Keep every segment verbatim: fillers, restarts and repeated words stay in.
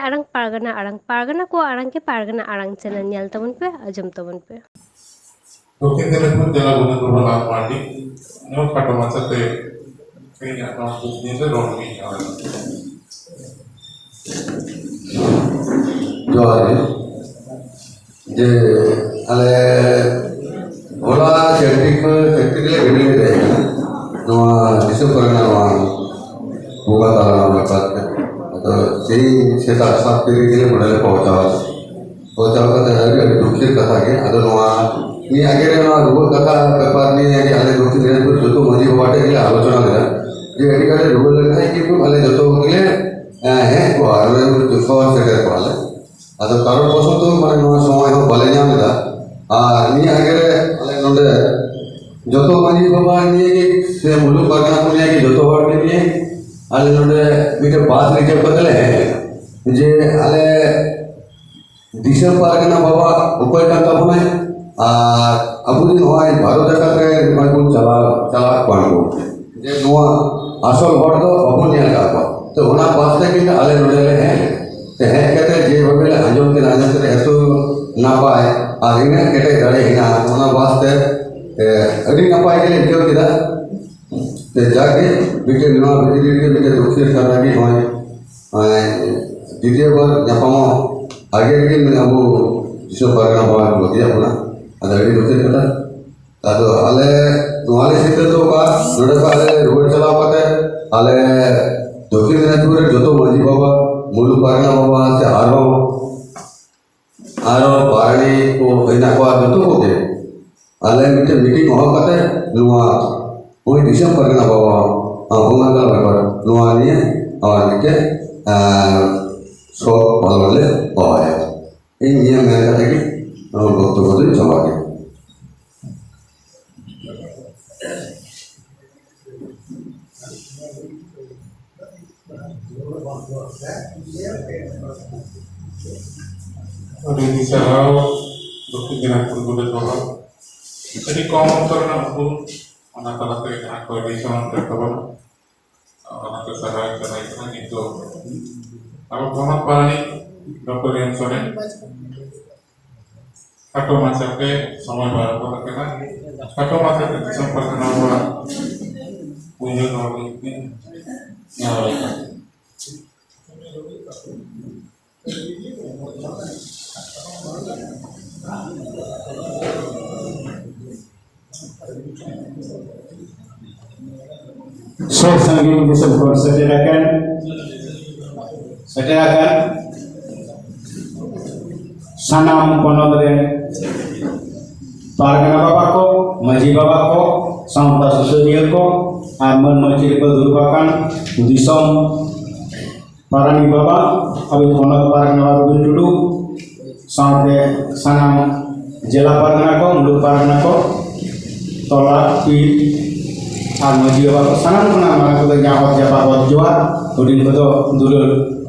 ᱟᱲᱟᱝ, ᱯᱟᱨᱜᱟᱱᱟ ᱟᱲᱟᱝ, ᱯᱟᱨᱜᱟᱱᱟ ᱠᱚᱣᱟᱜ ᱟᱲᱟᱝ ᱜᱮ ᱯᱟᱨᱜᱟᱱᱟ ᱟᱲᱟᱝ ᱪᱮᱱᱮᱞ ᱧᱮᱞ ᱛᱟᱵᱚᱱ ᱯᱮ, ᱟᱸᱡᱚᱢ ᱛᱟᱵᱚᱱ ᱯᱮ᱾ ᱫᱚᱠᱷᱤᱱ ᱫᱤᱱᱟᱡᱽᱯᱩᱨ ᱡᱮᱞᱟ ᱜᱚᱵᱤᱱᱫᱨᱚᱱᱟᱛᱷ ᱢᱟᱨᱰᱤ ᱱᱚᱣᱟ ᱠᱷᱟᱴᱚ ᱢᱟᱪᱷᱟᱛᱮ ᱛᱮᱦᱮᱧᱟᱜ ᱱᱚᱣᱟ ᱫᱩᱠ ᱫᱤᱱ ᱨᱮ ᱨᱚᱲ ᱞᱟᱹᱜᱤᱫ ᱤᱧ ᱦᱮᱡ ᱟᱠᱟᱱᱟ᱾ ᱡᱚᱦᱟᱨ ᱜᱮ᱾ ᱡᱮ ᱟᱞᱮ ᱦᱚᱞᱟ ᱪᱟᱹᱠᱨᱤ ᱠᱚ, ᱪᱟᱹᱠᱨᱤ ᱨᱮᱞᱮ ᱜᱟᱹᱰᱤ ᱞᱮ ᱫᱮᱡ ᱮᱱᱟ᱾ ᱱᱚᱣᱟ ᱫᱤᱥᱚᱢ ᱠᱚᱨᱮᱱᱟᱜ ᱱᱚᱣᱟ ᱵᱚᱸᱜᱟ ᱛᱟᱞᱟ ᱱᱚᱣᱟ ᱵᱮᱯᱟᱨ ᱛᱮ᱾ ᱟᱫᱚ ᱛᱮᱦᱮᱧ ᱥᱮᱛᱟᱜ ᱥᱟᱛ ᱴᱤᱲᱤᱡ ᱨᱮ ᱱᱚᱰᱮ ᱞᱮ ᱯᱳᱸᱣᱪᱷᱟᱣ ᱮᱱᱟ᱾ ᱯᱳᱸᱣᱪᱷᱟᱣ ᱠᱟᱛᱮ ᱟᱹᱰᱤ, ᱟᱹᱰᱤ ᱫᱩᱠᱷᱮᱨ ᱠᱟᱛᱷᱟ ᱜᱮ᱾ ᱟᱫᱚ ᱱᱚᱣᱟ ᱱᱤᱭᱟᱹ ᱟᱜᱮ ᱨᱮ ᱱᱚᱣᱟ ᱨᱩᱣᱟᱹ ᱠᱟᱛᱷᱟ ᱵᱮᱯᱟᱨ ᱱᱤᱭᱮ ᱜᱮ ᱟᱞᱮ ᱫᱚᱠᱷᱤᱱ ᱫᱤᱱᱟᱡᱽᱯᱩᱨ ᱡᱚᱛᱚ ᱢᱟᱹᱡᱷᱤ ᱵᱟᱵᱟ ᱴᱷᱮᱱ ᱜᱮᱞᱮ ᱟᱞᱳᱪᱚᱱᱟ ᱞᱮᱫᱟ ᱡᱮ ᱟᱹᱰᱤ ᱜᱟᱱ ᱞᱮ ᱨᱩᱣᱟᱹ ᱞᱮᱱᱠᱷᱟᱱ ᱠᱤᱱᱛᱩ ᱟᱞᱮ ᱡᱚᱛᱚ ᱜᱮᱞᱮ, ᱮᱸ, ᱦᱮᱡ ᱠᱚᱜᱼᱟ, ᱟᱞᱮ ᱥᱚᱦᱚᱨ ᱥᱮᱴᱮᱨ ᱠᱚᱜᱼᱟ ᱞᱮ᱾ ᱟᱫᱚ ᱠᱟᱨᱚᱱ ᱵᱚᱥᱚᱛᱚ ᱢᱟᱱᱮ ᱱᱚᱣᱟ ᱥᱚᱢᱚᱭ ᱦᱚᱸ ᱵᱟᱞᱮ ᱧᱟᱢ ᱮᱫᱟ᱾ ᱟᱨ ᱱᱤᱭᱟᱹ ᱟᱜᱮ ᱨᱮ ᱟᱞᱮ ᱱᱚᱰᱮ ᱡᱚᱛᱚ ᱢᱟᱹᱡᱷᱤ ᱵᱟᱵᱟ ᱱᱤᱭᱮ ᱜᱮ ᱥᱮ ᱢᱩᱞᱩᱠ ᱯᱟᱨᱜᱟᱱᱟ ᱠᱚ ᱱᱤᱭᱮ ᱜᱮ ᱡᱚᱛᱚ ᱦᱚᱲ ᱜᱮ ᱱᱤᱭᱮ ᱟᱞᱮ ᱱᱚᱰᱮ ᱢᱤᱫᱴᱮᱱ ᱵᱟᱥ ᱨᱤᱡᱟᱨᱵᱷ ᱠᱟᱛᱮ ᱞᱮ ᱦᱮᱡ ᱮᱱᱟ᱾ ᱡᱮ ᱟᱞᱮ ᱫᱤᱥᱚᱢ ᱯᱟᱨᱜᱟᱱᱟ ᱵᱟᱵᱟ ᱚᱠᱚᱭ ᱠᱟᱱ ᱛᱟᱵᱚᱱᱟᱭ ᱟᱨ ᱟᱵᱚ ᱡᱮ ᱱᱚᱜᱼᱚᱭ ᱵᱷᱟᱨᱚᱛ ᱡᱟᱠᱟᱛ ᱨᱮ ᱱᱚᱜᱼᱚᱭ ᱵᱚᱱ ᱪᱟᱞᱟᱣ, ᱪᱟᱞᱟᱣ ᱠᱚᱣᱟ ᱵᱚᱱ, ᱡᱮ ᱱᱚᱣᱟ ᱟᱥᱚᱞ ᱦᱚᱲ ᱫᱚ ᱵᱟᱵᱚᱱ ᱧᱮᱞ ᱟᱠᱟᱫ ᱠᱚᱣᱟ᱾ ᱛᱚ ᱚᱱᱟ ᱵᱟᱥ ᱛᱮ ᱠᱤᱱᱛᱩ ᱟᱞᱮ ᱱᱚᱰᱮ ᱞᱮ ᱦᱮᱡ ᱮᱱᱟ᱾ ᱛᱮ ᱦᱮᱡ ᱠᱟᱛᱮ ᱡᱮ ᱵᱷᱟᱵᱮ ᱞᱮ ᱟᱸᱡᱚᱢ ᱠᱮᱫᱟ, ᱟᱸᱡᱚᱢ ᱠᱟᱛᱮ ᱮᱛᱚ ᱱᱟᱯᱟᱭ ᱟᱨ ᱤᱱᱟᱹᱜ ᱠᱮᱴᱮᱡ ᱫᱟᱲᱮ ᱦᱮᱱᱟᱜᱼᱟ ᱚᱱᱟ ᱵᱟᱥ ᱛᱮ, ᱛᱮ ᱟᱹᱰᱤ ᱱᱟᱯᱟᱭ ᱜᱮᱞᱮ ᱟᱹᱭᱠᱟᱹᱣ ᱠᱮᱫᱟ᱾ ᱛᱮ ᱡᱟᱜᱮ ᱢᱤᱫᱴᱮᱱ ᱱᱚᱣᱟ ᱵᱷᱤᱛᱨᱤ ᱨᱮᱜᱮ ᱢᱤᱫᱴᱮᱱ ᱫᱩᱠᱷᱤᱨ ᱠᱟᱛᱷᱟ ᱜᱮ ᱱᱚᱜᱼᱚᱭ, ᱱᱚᱜᱼᱚᱭ ᱫᱤᱛᱤᱭᱚ ᱵᱟᱨ ᱧᱟᱯᱟᱢᱚᱜ ᱟᱜᱮ ᱨᱮᱜᱮ ᱟᱵᱚ ᱫᱤᱥᱚᱢ ᱯᱟᱨᱜᱟᱱᱟ ᱵᱟᱵᱟ ᱵᱟᱹᱜᱤᱭᱟᱜ ᱵᱚᱱᱟ᱾ ᱟᱫᱚ ᱟᱹᱰᱤ ᱫᱩᱠᱷᱤᱨ ᱠᱟᱛᱷᱟ᱾ ᱟᱫᱚ ᱟᱞᱮ ᱱᱚᱣᱟ ᱞᱮ ᱥᱤᱫᱽᱫᱷᱟᱱᱛᱚ ᱟᱠᱟᱫ, ᱱᱚᱰᱮ ᱠᱷᱚᱱ ᱟᱞᱮ ᱨᱩᱣᱟᱹᱲ ᱪᱟᱞᱟᱣ ᱠᱟᱛᱮ ᱟᱞᱮ ᱫᱚᱠᱷᱤᱱ ᱫᱤᱱᱟᱡᱽᱯᱩᱨ ᱨᱮ ᱡᱚᱛᱚ ᱢᱟᱹᱡᱷᱤ ᱵᱟᱵᱟ, ᱢᱩᱞᱩᱠ ᱯᱟᱨᱜᱟᱱᱟ ᱵᱟᱵᱟ ᱥᱮ ᱟᱨᱦᱚᱸ, ᱟᱨᱦᱚᱸ ᱯᱟᱨᱟᱱᱤᱠ ᱠᱚ ᱦᱮᱱᱟᱜ ᱠᱚᱣᱟ ᱡᱚᱛᱚ ᱠᱚᱜᱮ ᱟᱞᱮ ᱢᱤᱫᱴᱮᱱ ᱢᱤᱴᱤᱝ ᱦᱚᱦᱚ ᱠᱟᱛᱮ ᱱᱚᱣᱟ ᱩᱱᱤ ᱫᱤᱥᱚᱢ ᱯᱟᱨᱜᱟᱱᱟ ᱵᱟᱵᱟ ᱵᱚᱸᱜᱟ ᱛᱟᱞᱟ ᱵᱮᱯᱟᱨ ᱱᱚᱣᱟ ᱱᱤᱭᱮ ᱟᱵᱟᱨ ᱢᱤᱫᱴᱮᱱ, ᱟᱸ, ᱥᱚᱵᱷᱟ ᱯᱟᱞᱚᱱ ᱞᱮ ᱦᱚᱦᱚᱭᱟ᱾ ᱤᱧ ᱱᱤᱭᱟᱹ ᱢᱮᱱ ᱠᱟᱛᱮ ᱜᱮ ᱱᱚᱣᱟ ᱵᱚᱠᱛᱚᱵᱵᱚ ᱫᱚᱧ ᱪᱟᱵᱟ ᱠᱮᱫᱟ᱾ ᱟᱹᱰᱤ ᱟᱹᱰᱤ ᱥᱟᱨᱦᱟᱣ ᱫᱚᱠᱷᱤᱱ ᱫᱤᱱᱟᱡᱽᱯᱩᱨ ᱜᱚᱰᱮᱛ ᱵᱟᱵᱟ᱾ ᱟᱹᱰᱤ ᱠᱚᱢ ᱚᱠᱛᱚ ᱨᱮᱱᱟᱜ ᱩᱯᱨᱩᱢ, ᱚᱱᱟ ᱛᱟᱞᱟᱛᱮ ᱡᱟᱦᱟᱸ ᱠᱚ ᱟᱹᱰᱤ ᱥᱟᱢᱟᱝ ᱨᱮ ᱛᱟᱵᱚᱱᱟ, ᱚᱱᱟᱛᱮ ᱥᱟᱨᱦᱟᱣ ᱤᱧ ᱪᱟᱞᱟᱭ ᱠᱟᱱᱟ᱾ ᱱᱤᱛᱚᱜ ᱟᱵᱚ ᱯᱚᱱᱚᱛ ᱯᱟᱨᱟᱱᱤᱠ ᱰᱚᱠᱴᱚᱨ ᱮᱢ ᱥᱚᱨᱮᱱ ᱠᱷᱟᱴᱚ ᱢᱟᱪᱷᱟᱛᱮ ᱥᱚᱢᱚᱭ ᱵᱟᱨ ᱦᱚᱲ ᱠᱟᱱᱟ᱾ ᱠᱷᱟᱴᱚ ᱢᱟᱪᱷᱟᱛᱮ ᱫᱤᱥᱚᱢ ᱯᱟᱨᱜᱟᱱᱟ ᱵᱚᱱ ᱩᱭᱦᱟᱹᱨ ᱫᱚᱦᱚ ᱞᱟᱹᱜᱤᱫ ᱛᱮ ᱱᱮᱦᱚᱨ ᱠᱟᱱᱟ᱾ ᱥᱩᱨ ᱥᱟᱺᱜᱤᱧ ᱫᱤᱥᱚᱢ ᱠᱷᱚᱱ ᱥᱮᱴᱮᱨ ᱟᱠᱟᱱ, ᱥᱮᱴᱮᱨ ᱟᱠᱟᱱ ᱥᱟᱱᱟᱢ ᱯᱚᱱᱚᱛ ᱨᱮ ᱯᱟᱨᱜᱟᱱᱟ ᱵᱟᱵᱟ ᱠᱚ, ᱢᱟᱹᱡᱷᱤ ᱵᱟᱵᱟ ᱠᱚ, ᱥᱟᱶᱛᱟ ᱥᱩᱥᱟᱹᱨᱤᱭᱟᱹ ᱠᱚ ᱟᱨ ᱢᱟᱹᱱ ᱢᱟᱹᱪᱤ ᱨᱮᱠᱚ ᱫᱩᱲᱩᱵ ᱟᱠᱟᱱ ᱫᱤᱥᱚᱢ ᱯᱟᱨᱟᱱᱤᱠ ᱵᱟᱵᱟ, ᱟᱵᱚ ᱯᱚᱱᱚᱛ ᱯᱟᱨᱜᱟᱱᱟ ᱵᱟᱵᱟ ᱨᱚᱵᱤᱱ ᱴᱩᱰᱩ, ᱥᱟᱶᱛᱮ ᱥᱟᱱᱟᱢ ᱡᱮᱞᱟ ᱯᱟᱨᱜᱟᱱᱟ ᱠᱚ, ᱢᱩᱞᱩᱠ ᱯᱟᱨᱜᱟᱱᱟ ᱠᱚ, ᱴᱚᱞᱟ ᱯᱤᱲ ᱟᱨ ᱢᱟᱹᱡᱷᱤ ᱵᱟᱵᱟ ᱠᱚ, ᱥᱟᱱᱟᱢ ᱠᱷᱚᱱᱟᱜ ᱢᱟᱨᱟᱝ ᱠᱚᱫᱚ ᱡᱟᱦᱟᱸ ᱚᱛ ᱡᱟᱯᱟᱜ ᱚᱛ ᱡᱚᱦᱟᱨ, ᱦᱩᱰᱤᱧ ᱠᱚᱫᱚ ᱫᱩᱞᱟᱹᱲ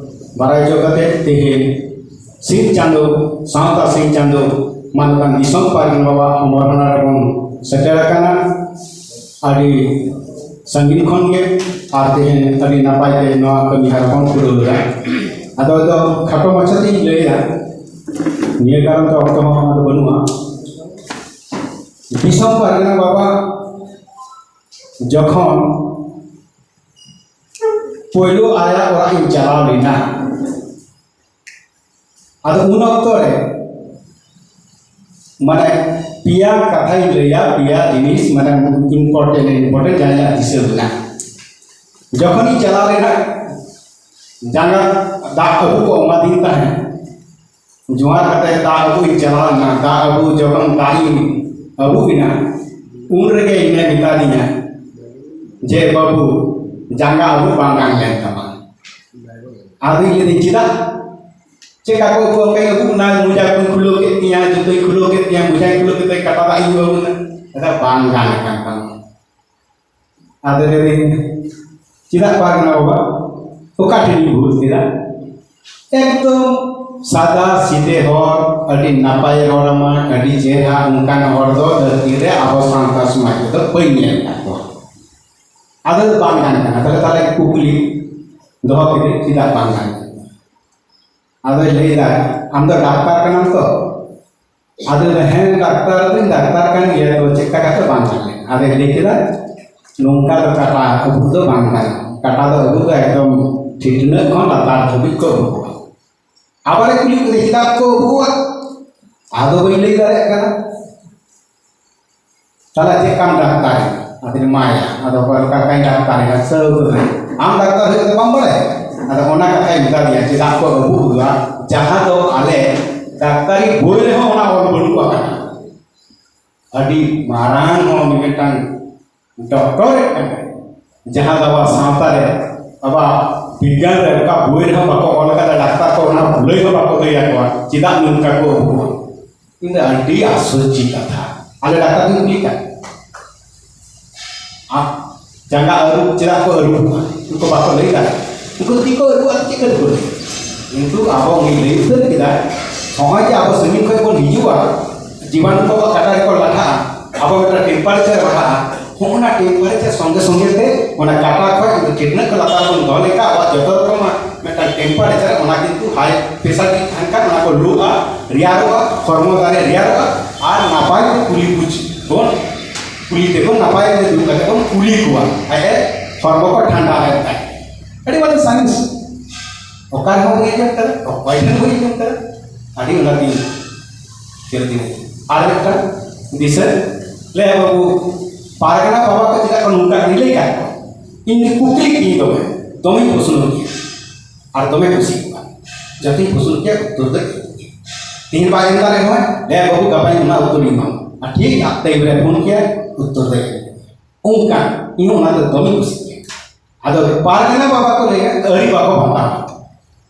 ᱵᱟᱲᱟᱭ ᱦᱚᱪᱚ ᱠᱟᱛᱮ, ᱛᱮᱦᱮᱧ ᱥᱤᱧ ᱪᱟᱸᱫᱚ, ᱥᱟᱶᱛᱟ ᱥᱤᱧ ᱪᱟᱸᱫᱚ ᱢᱟᱱᱚᱛᱟᱱ ᱫᱤᱥᱚᱢ ᱯᱟᱨᱜᱟᱱᱟ ᱵᱟᱵᱟ ᱚᱢᱚᱨ ᱦᱟᱱᱟ ᱨᱮᱵᱚᱱ ᱥᱮᱴᱮᱨ ᱟᱠᱟᱱᱟ᱾ ᱟᱹᱰᱤ ᱥᱟᱺᱜᱤᱧ ᱠᱷᱚᱱ ᱜᱮ ᱟᱨ ᱛᱮᱦᱮᱧ ᱟᱹᱰᱤ ᱱᱟᱯᱟᱭ ᱛᱮ ᱱᱚᱣᱟ ᱠᱟᱹᱢᱤ ᱦᱚᱨᱟ ᱵᱚᱱ ᱯᱩᱨᱟᱹᱣ ᱮᱫᱟ᱾ ᱟᱫᱚ, ᱟᱫᱚ ᱠᱷᱟᱴᱚ ᱢᱟᱪᱷᱟ ᱛᱮᱧ ᱞᱟᱹᱭᱟ, ᱱᱤᱭᱟᱹ ᱠᱟᱨᱚᱱ ᱛᱮ ᱚᱠᱛᱚ ᱦᱚᱸ ᱟᱫᱚ ᱵᱟᱹᱱᱩᱜᱼᱟ᱾ ᱫᱤᱥᱚᱢ ᱯᱟᱨᱜᱟᱱᱟ ᱵᱟᱵᱟ ᱡᱚᱠᱷᱚᱱ ᱯᱳᱭᱞᱳ ᱟᱭᱟᱜ ᱚᱲᱟᱜ ᱤᱧ ᱪᱟᱞᱟᱣ ᱞᱮᱱᱟ, ᱟᱫᱚ ᱩᱱ ᱚᱠᱛᱚ ᱨᱮ ᱢᱟᱱᱮ ᱯᱮᱭᱟ ᱠᱟᱛᱷᱟᱧ ᱞᱟᱹᱭᱟ, ᱯᱮᱭᱟ ᱡᱤᱱᱤᱥ ᱢᱟᱱᱮ important, important ᱡᱟᱦᱟᱸ ᱤᱧᱟᱹᱜ ᱫᱤᱥᱟᱹ ᱢᱮᱱᱟᱜᱼᱟ᱾ ᱡᱚᱠᱷᱚᱱᱤᱧ ᱪᱟᱞᱟᱣ ᱞᱮᱱᱟ, ᱡᱟᱸᱜᱟ ᱫᱟᱜ ᱟᱹᱜᱩ ᱠᱚ ᱮᱢᱟᱫᱤᱧ ᱛᱟᱦᱮᱸᱫ, ᱡᱚᱦᱟᱨ ᱠᱟᱛᱮ ᱫᱟᱜ ᱟᱹᱜᱩᱧ ᱪᱟᱞᱟᱣ ᱮᱱᱟ᱾ ᱫᱟᱜ ᱟᱹᱜᱩ ᱡᱚᱠᱷᱚᱱ ᱫᱟᱜ ᱤᱧ ᱟᱹᱜᱩ ᱠᱮᱫᱟ, ᱩᱱ ᱨᱮᱜᱮ ᱤᱧᱮ ᱢᱮᱛᱟ ᱫᱤᱧᱟ ᱡᱮ, "ᱵᱟᱹᱵᱩ, ᱡᱟᱸᱜᱟ ᱟᱹᱵᱩᱜ ᱵᱟᱝ ᱜᱟᱱ ᱞᱮᱱ ᱛᱟᱢᱟ᱾" ᱟᱫᱚᱧ ᱞᱟᱹᱭᱫᱟᱹᱧ, "ᱪᱮᱫᱟᱜ?" ᱪᱮᱫ ᱠᱟ ᱠᱚ ᱟᱹᱜᱩ ᱠᱟᱜ ᱤᱧ ᱟᱹᱵᱩᱜ ᱮᱱᱟ, ᱢᱚᱡᱟ ᱠᱚᱧ ᱠᱷᱩᱞᱟᱹᱣ ᱠᱮᱫ ᱛᱤᱧᱟ, ᱡᱩᱛᱟᱹᱧ ᱠᱷᱩᱞᱟᱹᱣ ᱠᱮᱫ ᱛᱤᱧᱟ, ᱢᱚᱡᱟᱧ ᱠᱷᱩᱞᱟᱹᱣ ᱠᱮᱫ ᱛᱮ ᱠᱟᱴᱟ ᱫᱟᱜ ᱤᱧ ᱟᱹᱵᱩᱜ ᱮᱱᱟ᱾ ᱟᱫᱚ ᱵᱟᱝ ᱜᱟᱱ ᱟᱠᱟᱱ ᱛᱟᱢᱟ᱾ ᱟᱫᱚ ᱞᱟᱹᱭᱫᱟᱹᱧ, "ᱪᱮᱫᱟᱜ ᱵᱟᱝ ᱜᱟᱱᱚᱜᱼᱟ ᱵᱟᱵᱟ? ᱚᱠᱟ ᱴᱷᱮᱱᱤᱧ ᱵᱷᱩᱞ ᱠᱮᱫᱟ?" ᱮᱠᱫᱚᱢ ᱥᱟᱫᱟ ᱥᱤᱫᱮ ᱦᱚᱲ, ᱟᱹᱰᱤ ᱱᱟᱯᱟᱭ ᱨᱚᱲ ᱟᱢᱟ, ᱟᱹᱰᱤ ᱪᱮᱦᱨᱟ, ᱚᱱᱠᱟᱱ ᱦᱚᱲ ᱫᱚ ᱫᱷᱟᱹᱨᱛᱤ ᱨᱮ ᱟᱵᱚ ᱥᱟᱶᱛᱟ ᱥᱚᱢᱟᱡᱽ ᱨᱮᱫᱚ ᱵᱟᱹᱧ ᱧᱮᱞ ᱟᱠᱟᱫ ᱠᱚᱣᱟ᱾ ᱟᱫᱚ ᱵᱟᱝ ᱜᱟᱱ ᱠᱟᱱᱟ᱾ ᱛᱟᱦᱞᱮ, ᱛᱟᱦᱞᱮ ᱠᱩᱠᱞᱤ ᱫᱚᱦᱚ ᱠᱮᱫᱟᱹᱧ, ᱪᱮᱫᱟᱜ ᱵᱟᱝ ᱜᱟᱱ ᱠᱟᱱᱟ? ᱟᱫᱚᱭ ᱞᱟᱹᱭᱫᱟ, "ᱟᱢ ᱫᱚ ᱰᱟᱠᱛᱟᱨ ᱠᱟᱱᱟᱢ ᱛᱚ?" ᱟᱫᱚᱭ ᱞᱟᱹᱭᱫᱟ, "ᱦᱮᱸ, ᱰᱟᱠᱛᱟᱨ ᱫᱚᱧ ᱰᱟᱠᱛᱟᱨ ᱠᱟᱱ ᱜᱮᱭᱟ, ᱛᱚ ᱪᱮᱫ ᱞᱮᱠᱟ ᱠᱟᱛᱮ ᱵᱟᱝ ᱪᱟᱞᱟᱜᱼᱟ?" ᱟᱫᱚᱭ ᱞᱟᱹᱭ ᱠᱮᱫᱟ, "ᱱᱚᱝᱠᱟ ᱫᱚ ᱠᱟᱴᱟ ᱟᱹᱵᱩᱜ ᱫᱚ ᱵᱟᱝ ᱜᱟᱱᱚᱜᱼᱟ, ᱠᱟᱴᱟ ᱫᱚ ᱟᱹᱵᱩᱜ ᱫᱚ ᱮᱠᱫᱚᱢ ᱴᱷᱤᱴᱱᱟᱹᱜ ᱠᱷᱚᱱ ᱞᱟᱛᱟᱨ ᱫᱷᱟᱹᱵᱤᱡ ᱠᱚ ᱟᱹᱵᱩᱜᱼᱟ᱾" ᱟᱵᱟᱨᱮ ᱠᱩᱞᱤ ᱠᱮᱫᱮ, "ᱪᱮᱫᱟᱜ ᱠᱚ ᱟᱹᱵᱩᱜᱼᱟ?" ᱟᱫᱚ ᱵᱟᱹᱧ ᱞᱟᱹᱭ ᱫᱟᱲᱮᱭᱟᱜ ᱠᱟᱱᱟ᱾ ᱛᱟᱦᱞᱮ ᱪᱮᱫ ᱠᱟᱢ ᱰᱟᱠᱛᱟᱨ? ᱟᱫᱚᱧ ᱮᱢᱟᱭᱟ᱾ ᱟᱫᱚ ᱚᱠᱟ ᱞᱮᱠᱟ ᱞᱮᱠᱟᱧ ᱰᱟᱠᱛᱟᱨ ᱮᱱᱟ, ᱥᱟᱹᱣ ᱠᱟᱹᱫᱟᱹᱧ᱾ ᱟᱢ ᱰᱟᱠᱛᱟᱨ ᱦᱩᱭᱩᱜ ᱫᱚ ᱵᱟᱢ ᱵᱟᱲᱟᱭᱟ? ᱟᱫᱚ ᱚᱱᱟ ᱠᱟᱛᱷᱟᱧ ᱢᱮᱛᱟ ᱫᱮᱭᱟ, ᱪᱮᱫᱟᱜ ᱠᱚ ᱟᱹᱜᱩ ᱠᱚᱣᱟ? ᱡᱟᱦᱟᱸ ᱫᱚ ᱟᱞᱮ ᱰᱟᱠᱛᱟᱨᱤ ᱵᱳᱭ ᱨᱮᱦᱚᱸ ᱚᱱᱟ ᱚᱞ ᱵᱟᱹᱱᱩᱜ ᱟᱠᱟᱫᱟ᱾ ᱟᱹᱰᱤ ᱢᱟᱨᱟᱝ ᱦᱚᱲ ᱢᱤᱫᱴᱟᱝ ᱰᱚᱠᱴᱚᱨᱮᱴ ᱠᱟᱱᱟᱭ, ᱡᱟᱦᱟᱸ ᱫᱚ ᱟᱵᱚᱣᱟᱜ ᱥᱟᱶᱛᱟ ᱨᱮ, ᱟᱵᱚᱣᱟᱜ ᱵᱤᱜᱽᱜᱟᱱ ᱨᱮ ᱚᱠᱟ ᱵᱳᱭ ᱨᱮᱦᱚᱸ ᱵᱟᱠᱚ ᱚᱞ ᱟᱠᱟᱫᱟ, ᱰᱟᱠᱛᱟᱨ ᱠᱚ ᱚᱱᱟ ᱵᱷᱩᱞᱟᱹᱭ ᱦᱚᱸ ᱵᱟᱠᱚ ᱞᱟᱹᱭ ᱟᱠᱚᱣᱟ, ᱪᱮᱫᱟᱜ ᱱᱚᱝᱠᱟ ᱠᱚ ᱟᱹᱜᱩ ᱠᱚᱣᱟ? ᱤᱧ ᱫᱚ ᱟᱹᱰᱤ ᱟᱥᱚᱨᱡᱤ ᱠᱟᱛᱷᱟ᱾ ᱟᱞᱮ ᱰᱟᱠᱛᱟᱨ ᱵᱤᱱ ᱠᱩᱞᱤ ᱠᱟᱱ, ᱟᱨ ᱡᱟᱸᱜᱟ ᱟᱹᱨᱩᱵ ᱪᱮᱫᱟᱜ ᱠᱚ ᱟᱹᱨᱩᱵᱚᱜᱼᱟ? ᱩᱱᱠᱩ ᱵᱟᱠᱚ ᱞᱟᱹᱭ ᱫᱟᱲᱮᱭᱟᱜᱼᱟ᱾ ᱩᱱᱠᱩ ᱛᱤ ᱠᱚ ᱟᱹᱨᱩᱵᱼᱟ, ᱪᱮᱫ ᱠᱚ ᱟᱹᱨᱩᱵ? ᱠᱤᱱᱛᱩ ᱟᱵᱚ ᱩᱱᱤ ᱞᱟᱹᱭ ᱩᱛᱟᱹᱨ ᱠᱮᱫᱟᱭ, ᱱᱚᱜᱼᱚᱭ ᱡᱮ ᱟᱵᱚ ᱥᱟᱺᱜᱤᱧ ᱠᱷᱚᱱ ᱵᱚᱱ ᱦᱤᱡᱩᱜᱼᱟ, ᱡᱤᱵᱟᱱᱩ ᱠᱚ ᱠᱟᱴᱟ ᱨᱮᱠᱚ ᱞᱟᱴᱷᱟᱜᱼᱟ, ᱟᱵᱚ ᱢᱤᱫᱴᱟᱝ temperature ᱵᱟᱲᱦᱟᱜᱼᱟ, ᱦᱚᱸ ᱚᱱᱟ temperature ᱥᱚᱸᱜᱮ ᱥᱚᱸᱜᱮ ᱛᱮ ᱚᱱᱟ ᱠᱟᱴᱟ ᱠᱷᱚᱱ ᱴᱷᱤᱴᱱᱟᱹ ᱠᱚ ᱞᱟᱛᱟᱨ ᱵᱚᱱ ᱫᱚᱦᱚ ᱞᱮᱠᱷᱟᱱ ᱟᱵᱚᱣᱟᱜ ᱡᱚᱛᱚ ᱨᱚᱠᱚᱢᱟᱜ ᱢᱤᱫᱴᱟᱝ temperature, ᱚᱱᱟ ᱠᱤᱱᱛᱩ high pressure ᱛᱟᱦᱮᱱ ᱠᱷᱟᱱ ᱚᱱᱟ ᱠᱚ ᱞᱳᱜᱼᱟ, ᱨᱮᱭᱟᱲᱚᱜᱼᱟ, ᱦᱚᱲᱢᱚ ᱫᱟᱲᱮ ᱨᱮᱭᱟᱲᱚᱜᱼᱟ, ᱟᱨ ᱱᱟᱯᱟᱭ ᱛᱮ ᱠᱩᱞᱤ ᱵᱩᱡᱽ ᱵᱚᱱ ᱠᱩᱞᱤ ᱛᱮᱵᱚᱱ ᱱᱟᱯᱟᱭ ᱛᱮ ᱫᱩᱲᱩᱵ ᱠᱟᱛᱮ ᱵᱚᱱ ᱠᱩᱞᱤ ᱠᱚᱣᱟ, ᱟᱡ ᱦᱚᱲᱢᱚ ᱠᱚ ᱴᱷᱟᱱᱰᱟ ᱞᱮᱱᱠᱷᱟᱱ᱾ ᱟᱹᱰᱤ ᱢᱟᱨᱟᱝ ᱥᱟᱭᱮᱱᱥ᱾ ᱚᱠᱟ ᱨᱮᱦᱚᱸ ᱵᱟᱹᱧ ᱟᱸᱡᱚᱢ ᱠᱟᱫᱟ, ᱚᱠᱚᱭ ᱴᱷᱮᱱ ᱵᱟᱹᱧ ᱟᱸᱡᱚᱢ ᱠᱟᱫᱟ᱾ ᱟᱹᱰᱤ ᱚᱱᱟᱛᱤᱧ ᱪᱮᱫ ᱫᱤᱱ᱾ ᱟᱨ ᱢᱤᱫᱴᱟᱝ ᱫᱤᱥᱟᱹ, ᱞᱟᱹᱭᱟ ᱵᱟᱹᱵᱩ, ᱯᱟᱨᱜᱟᱱᱟ ᱵᱟᱵᱟ ᱠᱚ ᱪᱮᱫᱟᱜ ᱠᱚ ᱱᱚᱝᱠᱟ ᱠᱚ ᱞᱟᱹᱭ ᱠᱟᱜ ᱠᱚᱣᱟ? ᱤᱧ ᱫᱚ ᱠᱩᱠᱞᱤ ᱠᱤᱧ ᱫᱚᱢᱮ, ᱫᱚᱢᱮᱧ ᱯᱚᱥᱱᱚ ᱠᱮᱭᱟ᱾ ᱟᱨ ᱫᱚᱢᱮ ᱠᱩᱥᱤ ᱠᱚᱜᱼᱟ᱾ ᱡᱚᱛᱚᱧ ᱯᱚᱥᱱᱚ ᱠᱮᱭᱟ, ᱩᱛᱛᱚᱨ ᱫᱚ ᱤᱧ ᱜᱮ᱾ ᱛᱮᱦᱮᱧ ᱵᱟᱭ ᱮᱢ ᱫᱟᱲᱮ ᱨᱮᱦᱚᱸ, ᱞᱟᱹᱭᱟ ᱵᱟᱹᱵᱩ, ᱜᱟᱯᱟᱧ ᱚᱱᱟ ᱩᱛᱛᱚᱨ ᱤᱧ ᱮᱢᱟᱢᱟ᱾ ᱟᱨ ᱴᱷᱤᱠ ᱟᱡ ᱴᱟᱭᱤᱢ ᱨᱮ ᱯᱷᱳᱱ ᱠᱮᱭᱟ, ᱩᱛᱛᱚᱨ ᱫᱚ ᱤᱧ ᱜᱮ᱾ ᱚᱱᱠᱟ, ᱤᱧ ᱦᱚᱸ ᱚᱱᱟ ᱫᱚ ᱫᱚᱢᱮᱧ ᱠᱩᱥᱤ ᱠᱮᱭᱟ᱾ ᱟᱫᱚ ᱯᱟᱨᱜᱟᱱᱟ ᱵᱟᱵᱟ ᱠᱚ ᱞᱟᱹᱭᱟ, ᱟᱹᱨᱤ ᱵᱟᱠᱚ ᱵᱟᱛᱟᱣᱟ᱾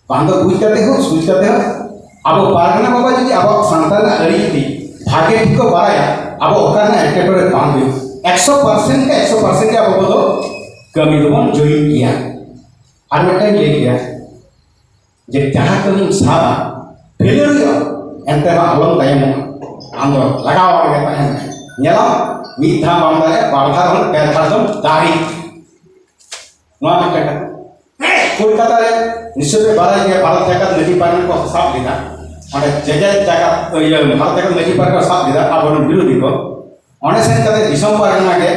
ᱵᱟᱝ ᱫᱚ ᱵᱩᱡᱽ ᱠᱟᱛᱮ ᱦᱚᱸ, ᱥᱩᱡᱽ ᱠᱟᱛᱮ ᱦᱚᱸ, ᱟᱵᱚ ᱯᱟᱨᱜᱟᱱᱟ ᱵᱟᱵᱟ ᱡᱩᱫᱤ ᱟᱵᱚᱣᱟᱜ ᱥᱟᱱᱛᱟᱲ ᱨᱮᱱᱟᱜ ᱟᱹᱨᱤ ᱡᱩᱫᱤ ᱵᱷᱟᱜᱮ ᱴᱷᱤᱠ ᱠᱚ ᱵᱟᱲᱟᱭᱟ, ᱟᱵᱚ ᱚᱠᱟ ᱨᱮᱱᱟᱜ ᱮᱴᱠᱮᱴᱚᱬᱮ ᱵᱟᱝ ᱦᱩᱭᱩᱜᱼᱟ᱾ ᱮᱠᱥᱚ ᱯᱟᱨᱥᱮᱱᱴ ᱜᱮ ᱮᱠᱥᱚ ᱯᱟᱨᱥᱮᱱᱴ ᱜᱮ ᱟᱵᱚ ᱠᱚᱫᱚ ᱠᱟᱹᱢᱤ ᱫᱚᱵᱚᱱ ᱡᱚᱭᱮᱱ ᱜᱮᱭᱟ᱾ ᱟᱨ ᱢᱤᱫᱴᱟᱝ ᱞᱟᱹᱭ ᱠᱮᱭᱟ ᱡᱮ ᱡᱟᱦᱟᱸ ᱠᱟᱹᱢᱤᱢ ᱥᱟᱵᱟ, ᱯᱷᱮᱞᱤᱭᱟᱨ ᱦᱩᱭᱩᱜᱼᱟ, ᱮᱱᱛᱮ ᱨᱮᱦᱚᱸ ᱟᱞᱚᱢ ᱛᱟᱭᱚᱢᱚᱜᱼᱟ᱾ ᱟᱢ ᱫᱚ ᱞᱟᱜᱟᱣ ᱨᱮᱜᱮ ᱛᱟᱦᱮᱱ ᱢᱮ᱾ ᱧᱮᱞᱟᱢ, ᱢᱤᱫ ᱫᱷᱟᱣ ᱵᱟᱢ ᱫᱟᱲᱮᱭᱟᱜᱼᱟ, ᱵᱟᱨ ᱫᱷᱟᱣ ᱨᱮᱦᱚᱸ, ᱯᱮ ᱫᱷᱟᱣ ᱫᱚᱢ ᱫᱟᱲᱮᱭᱟᱜᱼᱟ᱾ ᱱᱚᱣᱟ ᱢᱤᱫᱴᱟᱝ ᱠᱟᱛᱷᱟ᱾ ᱠᱳᱞᱠᱟᱛᱟ ᱨᱮ ᱱᱤᱥᱪᱚᱭ ᱯᱮ ᱵᱟᱲᱟᱭ ᱜᱮᱭᱟ, ᱵᱷᱟᱨᱚᱛ ᱡᱟᱠᱟᱛ ᱢᱟᱹᱡᱷᱤ ᱯᱟᱨᱜᱟᱱᱟ ᱠᱚ ᱥᱟᱵ ᱞᱮᱫᱟ᱾ ᱚᱸᱰᱮ ᱡᱮᱜᱮᱛ ᱡᱟᱠᱟᱛ, ᱤᱭᱟᱹ, ᱵᱷᱟᱨᱚᱛ ᱡᱟᱠᱟᱛ ᱢᱟᱹᱡᱷᱤ ᱯᱟᱨᱜᱟᱱᱟ ᱠᱚ ᱥᱟᱵ ᱞᱮᱫᱟ ᱟᱵᱚᱨᱮᱱ ᱵᱤᱨᱳᱫᱷᱤ ᱠᱚ᱾ ᱚᱸᱰᱮ ᱥᱮᱱ ᱠᱟᱛᱮ ᱫᱤᱥᱚᱢ ᱯᱟᱨᱜᱟᱱᱟ ᱜᱮ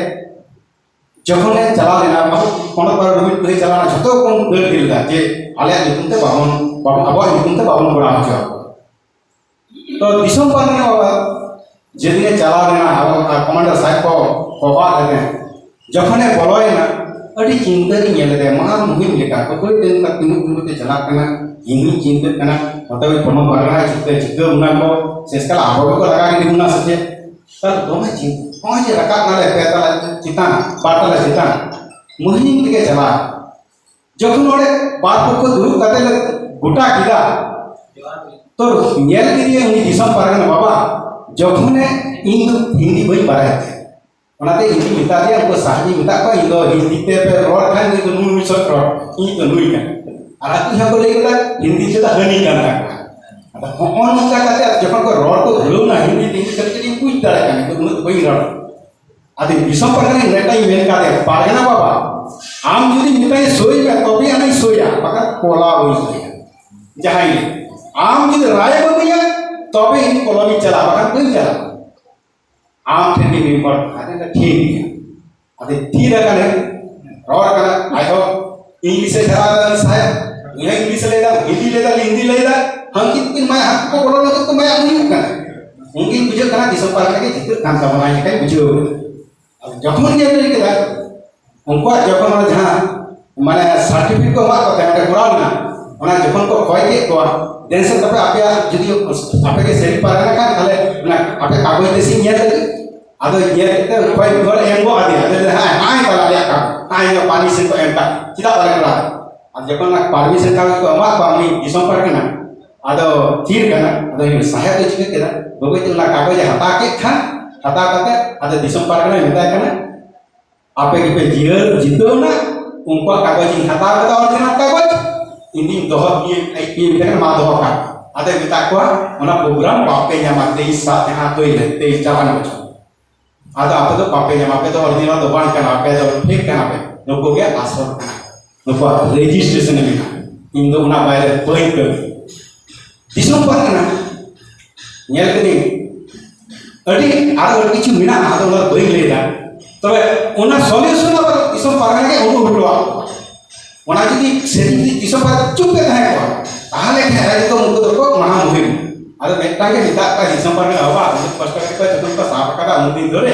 ᱡᱚᱠᱷᱚᱱᱮ ᱪᱟᱞᱟᱣ ᱞᱮᱱᱟ, ᱯᱚᱱᱚᱛ ᱯᱟᱨᱜᱟᱱᱟ ᱨᱚᱵᱤᱱ ᱠᱚ ᱪᱟᱞᱟᱣ ᱞᱮᱱᱟ, ᱡᱷᱚᱛᱚ ᱠᱚ ᱫᱟᱹᱲ ᱤᱫᱤ ᱞᱮᱫᱟ ᱡᱮ ᱟᱞᱮᱭᱟᱜ ᱧᱩᱛᱩᱢ ᱛᱮ ᱵᱟᱵᱚᱱ, ᱵᱟᱵᱚᱱ, ᱟᱵᱚᱣᱟᱜ ᱧᱩᱛᱩᱢ ᱛᱮ ᱵᱟᱵᱚᱱ ᱠᱚᱨᱟᱣ ᱦᱚᱪᱚ ᱟᱠᱚᱣᱟ᱾ ᱛᱚ ᱫᱤᱥᱚᱢ ᱯᱟᱨᱜᱟᱱᱟ ᱵᱟᱵᱟ ᱡᱮᱫᱤᱱᱮ ᱪᱟᱞᱟᱣ ᱞᱮᱱᱟ, ᱟᱵᱚ ᱠᱚᱢᱟᱱᱰᱟᱨ ᱥᱟᱦᱮᱵ ᱠᱚ ᱦᱚᱦᱚᱣᱟᱫ ᱞᱮᱫᱮ, ᱡᱚᱠᱷᱚᱱᱮ ᱵᱚᱞᱚᱭᱮᱱᱟ, ᱟᱹᱰᱤ ᱪᱤᱱᱛᱟᱹ ᱨᱤᱧ ᱧᱮᱞ ᱞᱮᱫᱮᱭᱟ, ᱢᱟᱦᱟ ᱢᱩᱦᱤᱢ ᱞᱮᱠᱟ ᱠᱚᱠᱚᱭ ᱛᱮ ᱚᱱᱠᱟ ᱛᱤᱸᱜᱩ ᱛᱤᱸᱜᱩ ᱛᱮ ᱪᱟᱞᱟᱜ ᱠᱟᱱᱟ᱾ ᱤᱧ ᱦᱚᱸᱧ ᱪᱤᱱᱛᱟᱹᱜ ᱠᱟᱱᱟ, ᱱᱚᱛᱮ ᱩᱱᱤ ᱯᱚᱱᱚᱛ ᱯᱟᱨᱜᱟᱱᱟ ᱪᱤᱠᱟᱹ ᱪᱤᱠᱟᱹ ᱵᱚᱱᱟ ᱠᱚ, ᱥᱮᱥ ᱠᱟᱞ ᱟᱵᱚ ᱜᱮᱠᱚ ᱞᱟᱜᱟ ᱜᱤᱰᱤ ᱵᱚᱱᱟ ᱥᱮ ᱪᱮᱫ? ᱛᱟᱦᱞᱮ ᱫᱚᱢᱮ ᱪᱤᱱᱛᱟᱹ, ᱱᱚᱜᱼᱚᱭ ᱡᱮ ᱨᱟᱠᱟᱵ ᱱᱟᱞᱮ ᱯᱮ ᱛᱟᱞᱟ ᱪᱮᱛᱟᱱ, ᱵᱟᱨ ᱛᱟᱞᱟ ᱪᱮᱛᱟᱱ, ᱢᱩᱦᱤᱢ ᱛᱮᱜᱮ ᱪᱟᱞᱟᱜ᱾ ᱡᱚᱠᱷᱚᱱ ᱚᱸᱰᱮ ᱵᱟᱨ ᱯᱚᱠᱷᱚ ᱫᱩᱲᱩᱵ ᱠᱟᱛᱮ ᱞᱮ ᱜᱚᱴᱟ ᱠᱮᱫᱟ, ᱛᱚ ᱧᱮᱞ ᱠᱮᱫᱮᱭᱟ ᱩᱱᱤ ᱫᱤᱥᱚᱢ ᱯᱟᱨᱜᱟᱱᱟ ᱵᱟᱵᱟ, ᱡᱚᱠᱷᱚᱱᱮ, ᱤᱧ ᱫᱚ ᱦᱤᱱᱫᱤ ᱵᱟᱹᱧ ᱵᱟᱲᱟᱭᱟ᱾ ᱚᱱᱟᱛᱮ ᱤᱧ ᱢᱮᱛᱟ ᱫᱮᱭᱟ, ᱩᱱᱠᱩ ᱥᱟᱦᱮᱵ ᱤᱧ ᱢᱮᱛᱟ ᱠᱚᱣᱟ, ᱤᱧ ᱫᱚ ᱦᱤᱱᱫᱤ ᱛᱮ ᱯᱮ ᱨᱚᱲ ᱠᱷᱟᱱ ᱤᱧ ᱫᱚ ᱱᱩᱭ ᱥᱚᱛ ᱨᱚᱲ, ᱤᱧ ᱫᱚ ᱱᱩᱭ ᱠᱟᱱᱟ᱾ ᱟᱨ ᱟᱠᱚ ᱦᱚᱸ ᱠᱚ ᱞᱟᱹᱭ ᱠᱮᱫᱟ, ᱦᱤᱱᱫᱤ ᱛᱮᱫᱚ ᱦᱟᱹᱱᱤ ᱠᱟᱱ ᱛᱟᱠᱚᱣᱟ᱾ ᱟᱫᱚ ᱦᱚᱸᱜᱼᱚ ᱱᱚᱝᱠᱟ ᱠᱟᱛᱮ ᱟᱨ ᱡᱚᱠᱷᱚᱱ ᱠᱚ ᱨᱚᱲ ᱠᱚ ᱫᱷᱩᱨᱟᱹᱣ ᱮᱱᱟ ᱦᱤᱱᱫᱤ ᱛᱮ, ᱤᱧ ᱥᱟᱹᱨᱤ ᱛᱮᱜᱮᱧ ᱵᱩᱡᱽ ᱫᱟᱲᱮᱭᱟᱜ ᱠᱟᱱᱟ, ᱤᱧ ᱫᱚ ᱩᱱᱟᱹᱜ ᱫᱚ ᱵᱟᱹᱧ ᱨᱚᱲᱟ᱾ ᱟᱫᱚ ᱫᱤᱥᱚᱢ ᱯᱟᱨᱜᱟᱱᱟ ᱢᱤᱫᱴᱟᱝ ᱤᱧ ᱢᱮᱱ ᱠᱟᱫᱮᱭᱟ, ᱯᱟᱨᱜᱟᱱᱟ ᱵᱟᱵᱟ, ᱟᱢ ᱡᱩᱫᱤ ᱢᱮᱛᱟᱧᱟ ᱥᱳᱭ ᱢᱮ, ᱛᱚᱵᱮ ᱟᱹᱱᱤᱡ ᱥᱳᱭᱟ, ᱵᱟᱠᱷᱟᱱ ᱠᱚᱞᱟ ᱵᱟᱹᱧ ᱥᱳᱭᱟ᱾ ᱡᱟᱦᱟᱸᱭ ᱜᱮ, ᱟᱢ ᱡᱩᱫᱤ ᱨᱟᱭ ᱮᱢ ᱤᱢᱟᱹᱧᱟ, ᱛᱚᱵᱮ ᱤᱧ ᱠᱚᱞᱚᱢᱤᱧ ᱪᱟᱞᱟᱜᱼᱟ, ᱵᱟᱠᱷᱟᱱ ᱵᱟᱹᱧ ᱪᱟᱞᱟᱜᱼᱟ᱾ ᱟᱢ ᱴᱷᱮᱱ ᱜᱮ ᱱᱤᱨᱵᱷᱚᱨ ᱠᱟᱱᱟ᱾ ᱟᱫᱚ ᱴᱷᱤᱠ ᱜᱮᱭᱟ᱾ ᱟᱫᱚ ᱛᱷᱤᱨ ᱟᱠᱟᱱᱟᱭ, ᱨᱚᱲ ᱠᱟᱱᱟ, ᱟᱡ ᱦᱚᱸ ᱤᱝᱞᱤᱥ ᱮ ᱥᱮᱬᱟ ᱞᱮᱫᱟ ᱥᱟᱦᱮᱵ, ᱩᱱᱤ ᱦᱚᱸ ᱤᱝᱞᱤᱥ ᱮ ᱞᱟᱹᱭᱫᱟ, ᱦᱤᱱᱫᱤ ᱞᱟᱹᱭᱫᱟ, ᱦᱤᱱᱫᱤ ᱞᱟᱹᱭᱫᱟ, ᱦᱟᱹᱱᱠᱤᱱ ᱠᱤᱱ ᱢᱟᱭᱟ ᱦᱟᱹᱠᱩ ᱠᱚ ᱵᱚᱞᱚ ᱞᱟᱹᱜᱤᱫ ᱠᱚ ᱢᱟᱭᱟ ᱦᱩᱭᱩᱜ ᱠᱟᱱᱟ᱾ ᱩᱱᱜᱤᱧ ᱵᱩᱡᱷᱟᱹᱣ ᱠᱟᱱᱟ ᱫᱤᱥᱚᱢ ᱯᱟᱨᱜᱟᱱᱟ ᱜᱮ ᱡᱤᱛᱟᱹᱜ ᱠᱟᱱ ᱛᱟᱵᱚᱱᱟ, ᱤᱧ ᱞᱮᱠᱟᱧ ᱵᱩᱡᱷᱟᱹᱣ ᱠᱟᱱᱟ᱾ ᱟᱫᱚ ᱡᱚᱠᱷᱚᱱ ᱜᱮ ᱞᱟᱹᱭ ᱠᱮᱫᱟ, ᱩᱱᱠᱩᱣᱟᱜ ᱡᱚᱠᱷᱚᱱ ᱚᱱᱟ ᱡᱟᱦᱟᱸ ᱢᱟᱱᱮ ᱥᱟᱨᱴᱤᱯᱷᱤᱠᱮᱴ ᱠᱚ ᱮᱢᱟᱜ ᱠᱚ ᱛᱟᱦᱮᱸᱫ, ᱚᱸᱰᱮ ᱠᱚᱨᱟᱣ ᱞᱮᱱᱟ, ᱚᱱᱟ ᱡᱚᱠᱷᱚᱱ ᱠᱚ ᱠᱚᱭ ᱠᱮᱫ ᱠᱚᱣᱟ, ᱫᱮᱱ ᱥᱮ ᱛᱟᱯᱮ ᱟᱯᱮᱭᱟᱜ ᱡᱩᱫᱤ ᱟᱯᱮ ᱜᱮ ᱥᱟᱹᱨᱤ ᱯᱟᱨᱜᱟᱱᱟ ᱠᱷᱟᱱ, ᱛᱟᱦᱞᱮ ᱚᱱᱟ ᱟᱯᱮ ᱠᱟᱜᱚᱡᱽ ᱛᱮ ᱥᱤᱧ ᱧᱮᱞ ᱞᱟᱹᱜᱤᱫ᱾ ᱟᱫᱚ ᱧᱮᱞ ᱠᱟᱛᱮ ᱠᱚᱭ ᱜᱷᱚᱨ ᱮᱢ ᱜᱚᱫ ᱟᱫᱮᱭᱟ᱾ ᱟᱫᱚ ᱞᱟᱹᱭᱫᱟ, "ᱦᱮᱸ, ᱦᱮᱸ, ᱛᱟᱦᱞᱮ ᱟᱞᱮᱭᱟᱜ ᱠᱟᱜᱚᱡᱽ, ᱦᱮᱸ, ᱤᱧᱟᱹᱜ ᱯᱟᱨᱢᱤᱥᱚᱱ ᱠᱚ ᱮᱢ ᱠᱟᱜ, ᱪᱮᱫᱟᱜ ᱵᱟᱞᱮ ᱠᱚᱨᱟᱣ?" ᱟᱫᱚ ᱡᱚᱠᱷᱚᱱ ᱚᱱᱟ ᱯᱟᱨᱢᱤᱥᱚᱱ ᱠᱟᱜᱚᱡᱽ ᱠᱚ ᱮᱢᱟᱜ ᱠᱚᱣᱟ, ᱩᱱᱤ ᱫᱤᱥᱚᱢ ᱯᱟᱨᱜᱟᱱᱟ ᱟᱫᱚ ᱛᱷᱤᱨ ᱠᱟᱱᱟ᱾ ᱟᱫᱚ ᱩᱱᱤ ᱥᱟᱦᱮᱵ ᱫᱚ ᱪᱤᱠᱟᱹ ᱠᱮᱫᱟ? ᱵᱟᱹᱵᱟᱹᱭ ᱛᱮ ᱚᱱᱟ ᱠᱟᱜᱚᱡᱽ ᱮ ᱦᱟᱛᱟᱣ ᱠᱮᱫ ᱠᱷᱟᱱ, ᱦᱟᱛᱟᱣ ᱠᱟᱛᱮ ᱟᱫᱚ ᱫᱤᱥᱚᱢ ᱯᱟᱨᱜᱟᱱᱟᱭ ᱢᱮᱛᱟᱭ ᱠᱟᱱᱟ, ᱟᱯᱮ ᱜᱮᱯᱮ ᱡᱤᱭᱟᱹ ᱡᱤᱛᱟᱹᱣ ᱮᱱᱟ, ᱩᱱᱠᱩᱣᱟᱜ ᱠᱟᱜᱚᱡᱽ ᱤᱧ ᱦᱟᱛᱟᱣ ᱠᱮᱫᱟ, ᱚᱨᱤᱡᱤᱱᱟᱞ ᱠᱟᱜᱚᱡᱽ ᱤᱧ ᱫᱩᱧ ᱫᱚᱦᱚ ᱤᱭᱟᱹ ᱤᱭᱟᱹ ᱠᱟᱱᱟ, ᱢᱟ ᱫᱚᱦᱚ ᱠᱟᱜ᱾ ᱟᱫᱚᱭ ᱢᱮᱛᱟ ᱠᱚᱣᱟ, ᱚᱱᱟ ᱯᱨᱳᱜᱨᱟᱢ ᱵᱟᱯᱮ ᱧᱟᱢᱟ, ᱛᱮᱭᱤᱥ ᱥᱟᱞ ᱡᱟᱦᱟᱸ ᱦᱩᱭ ᱞᱮᱱ, ᱛᱮᱭᱤᱥ ᱪᱟᱞᱟᱱ ᱵᱚᱪᱷᱚᱨ᱾ ᱟᱫᱚ ᱟᱯᱮ ᱫᱚ ᱵᱟᱯᱮ ᱧᱟᱢᱟ, ᱟᱯᱮ ᱫᱚ ᱚᱨᱤᱡᱤᱱᱟᱞ ᱫᱚ ᱵᱟᱝ ᱠᱟᱱᱟ, ᱟᱯᱮ ᱫᱚ ᱯᱷᱮᱠ ᱠᱟᱱᱟ ᱯᱮ, ᱱᱩᱠᱩ ᱜᱮ ᱟᱥᱚᱞ ᱠᱟᱱᱟ᱾ ᱱᱩᱠᱩᱣᱟᱜ ᱨᱮᱡᱤᱥᱴᱨᱮᱥᱚᱱ ᱢᱮᱱᱟᱜᱼᱟ᱾ ᱤᱧ ᱫᱚ ᱚᱱᱟ ᱵᱟᱭᱨᱮ ᱵᱟᱹᱧ ᱠᱟᱹᱢᱤ᱾ ᱫᱤᱥᱚᱢ ᱯᱟᱨᱜᱟᱱᱟ ᱧᱮᱞ ᱠᱤᱫᱟᱹᱧ, ᱟᱹᱰᱤ ᱟᱨ ᱟᱹᱰᱤ ᱠᱤᱪᱷᱩ ᱢᱮᱱᱟᱜᱼᱟ, ᱟᱫᱚ ᱚᱱᱟ ᱫᱚ ᱵᱟᱹᱧ ᱞᱟᱹᱭ ᱮᱫᱟ᱾ ᱛᱚᱵᱮ ᱚᱱᱟ ᱥᱚᱞᱤᱭᱩᱥᱚᱱ ᱟᱵᱟᱨ ᱫᱤᱥᱚᱢ ᱯᱟᱨᱜᱟᱱᱟ ᱜᱮ ᱩᱰᱩᱠ ᱦᱚᱴᱚᱣᱟᱜ ᱠᱚᱣᱟ᱾ ᱚᱱᱟ ᱡᱩᱫᱤ ᱥᱮᱫᱤᱱ ᱡᱩᱫᱤ ᱫᱤᱥᱚᱢ ᱯᱟᱨᱜᱟᱱᱟ ᱪᱩᱯ ᱜᱮ ᱛᱟᱦᱮᱸ ᱠᱚᱜᱼᱟ, ᱛᱟᱦᱚᱞᱮ ᱠᱷᱟᱱ ᱨᱟᱡᱽ ᱫᱚ ᱩᱱᱠᱩ ᱫᱚᱠᱚ ᱢᱟᱦᱟ ᱢᱩᱦᱤᱢ᱾ ᱟᱫᱚ ᱢᱤᱫᱴᱟᱝ ᱜᱮ ᱢᱮᱛᱟᱜ ᱠᱚᱣᱟ ᱫᱤᱥᱚᱢ ᱯᱟᱨᱜᱟᱱᱟ, ᱵᱟᱵᱟ, ᱩᱱᱟᱹᱜ ᱠᱚᱥᱴᱚ ᱠᱟᱛᱮ ᱠᱚ ᱡᱚᱠᱷᱚᱱ ᱠᱚ ᱥᱟᱵ ᱟᱠᱟᱫᱟ ᱩᱱ ᱫᱤᱱ ᱫᱷᱚᱨᱮ,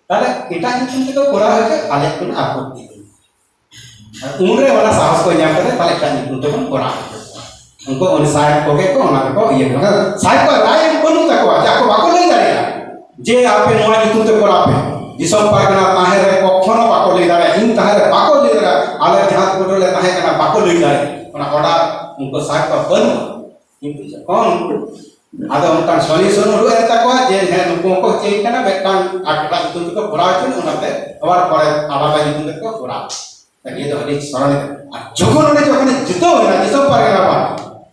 ᱛᱟᱦᱚᱞᱮ ᱮᱴᱟᱜ ᱧᱩᱛᱩᱢ ᱛᱮᱠᱚ ᱠᱚᱨᱟᱣ ᱦᱚᱪᱚ, ᱟᱞᱮ ᱠᱳᱱᱳ ᱟᱯᱚᱛᱛᱤ ᱵᱟᱹᱱᱩᱜᱼᱟ᱾ ᱟᱨ ᱩᱱᱨᱮ ᱚᱱᱟ ᱥᱟᱦᱚᱥ ᱠᱚ ᱧᱟᱢ ᱠᱟᱛᱮ ᱛᱟᱦᱚᱞᱮ ᱮᱴᱟᱜ ᱧᱩᱛᱩᱢ ᱛᱮᱵᱚᱱ ᱠᱚᱨᱟᱣ ᱦᱚᱪᱚ ᱠᱚᱣᱟ᱾ ᱩᱱᱠᱩ ᱩᱱᱤ ᱥᱟᱦᱮᱵᱽ ᱠᱚᱜᱮ ᱠᱚ ᱚᱱᱟ ᱫᱚᱠᱚ ᱤᱭᱟᱹ ᱠᱟᱫᱟ᱾ ᱥᱟᱦᱮᱵᱽ ᱠᱚᱣᱟᱜ ᱨᱟᱭ ᱵᱟᱹᱱᱩᱜ ᱛᱟᱠᱚᱣᱟ, ᱡᱮ ᱟᱠᱚ ᱵᱟᱠᱚ ᱞᱟᱹᱭ ᱫᱟᱲᱮᱭᱟᱜᱼᱟ ᱡᱮ ᱟᱯᱮ ᱱᱚᱣᱟ ᱧᱩᱛᱩᱢ ᱛᱮ ᱠᱚᱨᱟᱣ ᱯᱮ᱾ ᱫᱤᱥᱚᱢ ᱯᱟᱨᱜᱟᱱᱟ ᱛᱟᱦᱮᱸ ᱨᱮ ᱠᱚᱠᱷᱚᱱᱳ ᱵᱟᱠᱚ ᱞᱟᱹᱭ ᱫᱟᱲᱮᱭᱟᱜᱼᱟ, ᱤᱧ ᱛᱟᱦᱮᱸ ᱨᱮ ᱵᱟᱠᱚ ᱞᱟᱹᱭ ᱫᱟᱲᱮᱭᱟᱜᱼᱟ, ᱟᱞᱮ ᱡᱟᱦᱟᱸ ᱠᱳᱰ ᱨᱮᱞᱮ ᱛᱟᱦᱮᱸ ᱠᱟᱱᱟ ᱵᱟᱠᱚ ᱞᱟᱹᱭ ᱫᱟᱲᱮᱭᱟᱜᱼᱟ᱾ ᱚᱱᱟ ᱚᱰᱟᱨ ᱩᱱᱠᱩ ᱥᱟᱦᱮᱵᱽ ᱠᱚᱣᱟᱜ ᱵᱟᱹᱱᱩᱜᱼᱟ᱾ ᱠᱤᱱᱛᱩ ᱡᱚᱠᱷᱚᱱ ᱟᱫᱚ ᱚᱱᱠᱟᱱ ᱥᱚᱞᱤᱭᱩᱥᱚᱱ ᱩᱰᱩᱠ ᱮᱱ ᱛᱟᱠᱚᱣᱟ ᱡᱮ ᱦᱮᱸ, ᱱᱩᱠᱩ ᱦᱚᱸᱠᱚ ᱪᱮᱫ ᱠᱟᱱᱟ, ᱢᱤᱫᱴᱟᱝ ᱟᱠᱷᱲᱟ ᱧᱩᱛᱩᱢ ᱛᱮᱠᱚ ᱠᱚᱨᱟᱣ ᱦᱚᱪᱚᱭ, ᱚᱱᱟᱛᱮ ᱟᱵᱟᱨ ᱯᱚᱨᱮ ᱟᱞᱟᱫᱟ ᱧᱩᱛᱩᱢ ᱛᱮᱠᱚ ᱠᱚᱨᱟᱣ᱾ ᱱᱤᱭᱟᱹ ᱫᱚ ᱟᱹᱰᱤ ᱥᱚᱨᱚᱱ ᱠᱟᱱᱟ᱾ ᱟᱨ ᱡᱚᱠᱷᱚᱱ ᱚᱸᱰᱮ ᱡᱚᱠᱷᱚᱱ ᱡᱤᱛᱟᱹᱣ ᱮᱱᱟ ᱫᱤᱥᱚᱢ ᱯᱟᱨᱜᱟᱱᱟ ᱵᱟᱝ,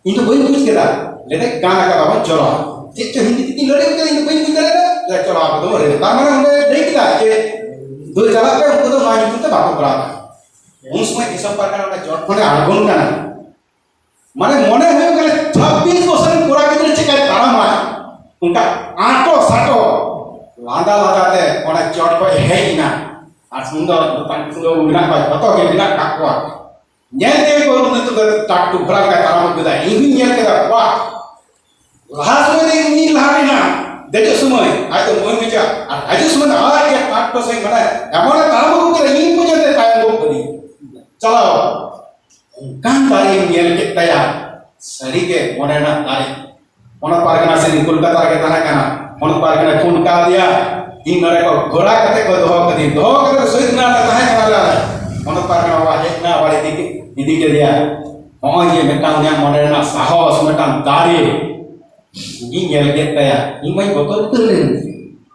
ᱤᱧ ᱫᱚ ᱵᱟᱹᱧ ᱵᱩᱡᱽ ᱠᱮᱫᱟ᱾ ᱞᱟᱹᱭᱫᱟᱹᱧ ᱜᱟᱱ ᱟᱠᱟᱫᱟ ᱵᱚᱱ, ᱪᱚᱞᱚ᱾ ᱪᱮᱫ ᱪᱚ ᱦᱤᱱᱫᱤ ᱛᱮᱠᱤᱱ ᱞᱟᱹᱲᱦᱟᱹᱭ ᱠᱮᱫᱟ, ᱤᱧ ᱫᱚ ᱵᱟᱹᱧ ᱵᱩᱡᱽ ᱫᱟᱲᱮᱭᱟᱫᱟ᱾ ᱞᱟᱹᱭ, ᱪᱚᱞᱚ, ᱟᱵᱚ ᱫᱚᱵᱚᱱ ᱞᱟᱹᱲᱦᱟᱹᱭᱟ᱾ ᱛᱟᱨ ᱢᱟᱱᱮ ᱚᱸᱰᱮ ᱞᱟᱹᱭ ᱠᱮᱫᱟ ᱡᱮ ᱫᱩ ᱪᱟᱞᱟᱜ ᱯᱮ, ᱩᱱᱠᱩ ᱫᱚ ᱱᱚᱣᱟ ᱧᱩᱛᱩᱢ ᱛᱮ ᱵᱟᱠᱚ ᱠᱚᱨᱟᱣ ᱫᱟ᱾ ᱩᱱ ᱥᱚᱢᱚᱭ ᱫᱤᱥᱚᱢ ᱯᱟᱨᱜᱟᱱᱟ ᱚᱸᱰᱮ ᱪᱚᱴ ᱠᱷᱚᱱᱮ ᱟᱬᱜᱚᱱ ᱠᱟᱱᱟ᱾ ᱢᱟᱱᱮ ᱢᱚᱱᱮ ᱦᱩᱭᱩᱜ ᱠᱟᱱᱟ ᱪᱷᱟᱵᱵᱤᱥ ᱵᱚᱪᱷᱚᱨ ᱨᱮᱱ ᱠᱚᱲᱟ ᱜᱤᱫᱽᱨᱟᱹ ᱪᱮᱠᱟᱭ ᱛᱟᱲᱟᱢᱟ, ᱚᱱᱠᱟ ᱟᱸᱴᱚ ᱥᱟᱴᱚ ᱞᱟᱸᱫᱟ ᱞᱟᱸᱫᱟ ᱛᱮ ᱚᱸᱰᱮ ᱪᱚᱴ ᱠᱷᱚᱡ ᱦᱮᱡ ᱮᱱᱟ᱾ ᱟᱨ ᱥᱩᱱᱫᱚᱨ ᱫᱚᱠᱟᱱ ᱠᱚ ᱢᱮᱱᱟᱜ ᱠᱚᱣᱟ, ᱡᱷᱚᱛᱚ ᱜᱮ ᱢᱮᱱᱟᱜ ᱠᱟᱜ ᱠᱚᱣᱟ᱾ ᱧᱮᱞ ᱛᱮᱜᱮ ᱠᱚ ᱩᱱᱤ ᱫᱚ ᱴᱟᱠ ᱴᱩᱠ ᱵᱷᱟᱲᱟ ᱞᱮᱠᱟᱭ ᱛᱟᱲᱟᱢ ᱟᱹᱜᱩ ᱠᱮᱫᱟ᱾ ᱤᱧ ᱦᱚᱸᱧ ᱧᱮᱞ ᱠᱮᱫᱟ, ᱵᱟᱦ! ᱞᱟᱦᱟ ᱥᱚᱢᱚᱭ ᱫᱚ ᱤᱧ ᱞᱟᱦᱟ ᱨᱮᱱᱟ ᱫᱮᱡᱚᱜ ᱥᱚᱢᱚᱭ ᱟᱡ ᱫᱚ ᱢᱚᱡᱽ ᱵᱩᱡᱷᱟᱹᱜᱼᱟ, ᱟᱨ ᱦᱤᱡᱩᱜ ᱥᱚᱢᱚᱭ ᱫᱚ ᱟᱡ ᱜᱮ ᱴᱟᱠ ᱴᱚᱠ ᱥᱮᱫ ᱢᱟᱱᱮ ᱮᱢᱚᱱᱮ ᱛᱟᱲᱟᱢ ᱟᱹᱜᱩ ᱠᱮᱫᱟ, ᱤᱧ ᱯᱚᱨᱡᱚᱱᱛᱚ ᱛᱟᱭᱚᱢ ᱜᱚᱫ ᱠᱟᱹᱫᱤᱧ᱾ ᱪᱟᱞᱟᱣ ᱚᱱᱠᱟᱱ ᱫᱟᱲᱮᱧ ᱧᱮᱞ ᱠᱮᱫ ᱛᱟᱭᱟ, ᱥᱟᱹᱨᱤᱜᱮ ᱢᱚᱱᱮ ᱨᱮᱱᱟᱜ ᱫᱟᱲᱮ᱾ ᱯᱚᱱᱚᱛ ᱯᱟᱨᱜᱟᱱᱟ ᱥᱮ ᱠᱳᱞᱠᱟᱛᱟ ᱨᱮᱜᱮ ᱛᱟᱦᱮᱸ ᱠᱟᱱᱟ, ᱯᱚᱱᱚᱛ ᱯᱟᱨᱜᱟᱱᱟ ᱠᱷᱩᱱ ᱠᱟᱣᱫᱮᱭᱟ᱾ ᱤᱧ ᱱᱚᱰᱮ ᱠᱚ ᱜᱷᱚᱲᱟ ᱠᱟᱛᱮ ᱠᱚ ᱫᱚᱦᱚ ᱠᱟᱹᱫᱤᱧ, ᱫᱚᱦᱚ ᱠᱟᱛᱮ ᱥᱚᱦᱤᱫ ᱱᱟ ᱨᱮ ᱛᱟᱦᱮᱸ ᱠᱟᱱᱟ ᱞᱮ᱾ ᱯᱚᱱᱚᱛ ᱯᱟᱨᱜᱟᱱᱟ ᱵᱟᱵᱟ ᱦᱮᱡ ᱮᱱᱟ, ᱟᱵᱟᱨ ᱤᱫᱤ ᱤᱫᱤ ᱠᱮᱫᱮᱭᱟ᱾ ᱱᱚᱜᱼᱚᱭ ᱡᱮ ᱢᱤᱫᱴᱟᱝ ᱩᱱᱤᱭᱟᱜ ᱢᱚᱱᱮ ᱨᱮᱱᱟᱜ ᱥᱟᱦᱚᱥ, ᱢᱤᱫᱴᱟᱝ ᱫᱟᱲᱮ, ᱤᱧ ᱧᱮᱞ ᱠᱮᱫ ᱛᱟᱭᱟ᱾ ᱤᱧ ᱢᱟᱧ ᱵᱚᱛᱚᱨ ᱩᱛᱟᱹᱨ ᱞᱮᱱ,